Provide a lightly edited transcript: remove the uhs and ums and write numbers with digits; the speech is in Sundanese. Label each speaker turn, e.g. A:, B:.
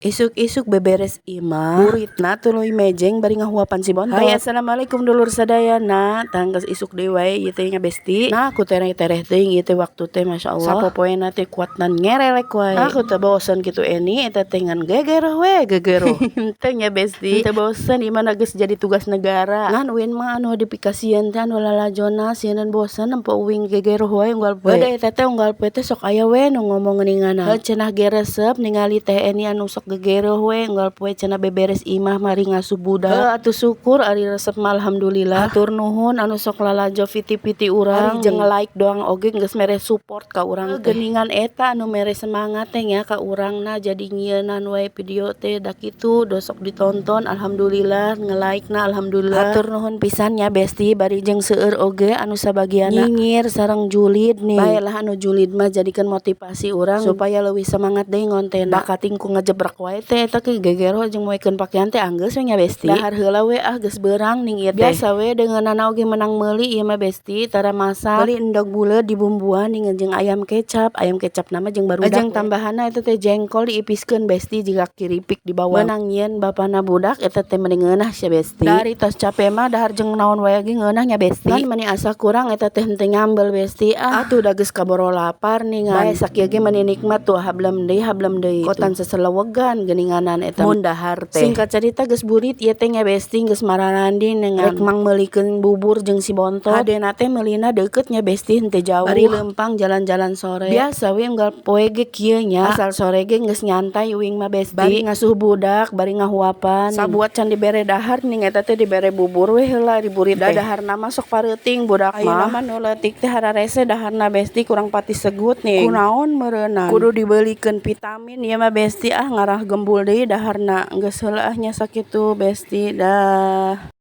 A: Isuk-isuk beberes imah, buritna tuluy mejeng bari ngahuapan si Bontot. Hai, assalamualaikum dulur sadayana. Tah, geus isuk deui wae ieu teh nya, Besti. Nah, aku tereh-tereh teuing ieu teh waktu teh, masyaallah. Sapopoena teh kuatna ngerelek wae. Aku teh bosen kitu Eni eta teh, ngan gegeroh we gegeroh. Teu nya, Besti, teu bosen, ieu mah geus jadi tugas negara. Ngan uin mah anu dipikasieun teh anu lalajona sieun bosen nempo uing gegeroh wae unggal poe. Heuh, eta teh unggal poe teh sok aya we nu ngomong geuningan. Heuh, cenah ge resep ningali Teh Eni anu sok gegeroh we unggal poe cenah beberes imah mari ngasuh budak. Heuh atuh, syukur ari resep mah, alhamdulillah. Hatur nuhun anu sok lalajo VT-VT urang. Ari jeung nge-like doang oge geus mere support ka urang teh. Geuningan eta anu mere semangat teh nya ka urangna, jadi nyieunan wae video teh. Da kitu do sok ditonton, alhamdulillah, nge-like na alhamdulillah. Hatur nuhun pisan nya, Besti. Bari jeung seueur oge anu sabagianna nyinyir sareng julid nih. Baelah, anu julid mah jadikeun motivasi urang supaya leuwih semangat deui ngontenna. Bakating ku ngejebrak wae teh eta ge gegeroh jeung moekeun pakean teh anggeus we nya, Besti. Dahar heula we ah, geus beurang ning ieu teh. Biasa we deungeunana oge menang meuli ieu mah, Besti, tara masak. Meuli endog buleud dibumbuan ning jeung ayam kecap, ayam kecapna mah jeung barudak. Jeung tambahanna eta teh jengkol diipiskeun, Besti, jiga kiripik di bawah. Meunang nyieun bapana budak eta teh meni ngeunah sia, Besti. Dari tos cape mah dahar jeung naon wae ge ngeunah nya, Besti. Ngan meni asa kurang eta teh, henteu nyambel, Besti, ah. Atuh da geus kaboro lapar ningan. Bae sakieu ge meni nikmat tuh, hablem deui hablem deui. Kotan seselewegan geuninganan eta mun dahar teh. Singkat carita, geus burit ieu teh nya, Besti, geus mararandi dengan rek mangmeulikeun bubur jeung si Bontot. Hadena teh meulina deukeut nya, Besti, henteu jauh. Bari leumpang jalan-jalan sore. Biasa we unggal poe ge kieu nya. Asal sore ge geus nyantai uing mah, Besti. Bari ngasuh budak, bari ngahuapan. Sabuat can dibere dahar ning eta teh dibere bubur we heula di burit teh. Da daharna mah sok pareuting budak mah. Ayeuna mah nu leutik teh hararese daharna, Besti, kurang pati segut nih. Kunaon meureunan. Kudu dibeulikeun vitamin ieu mah, Besti, ah, ngarah gembul deui daharna. Geus heula ah nya, sakitu, Besti, dah.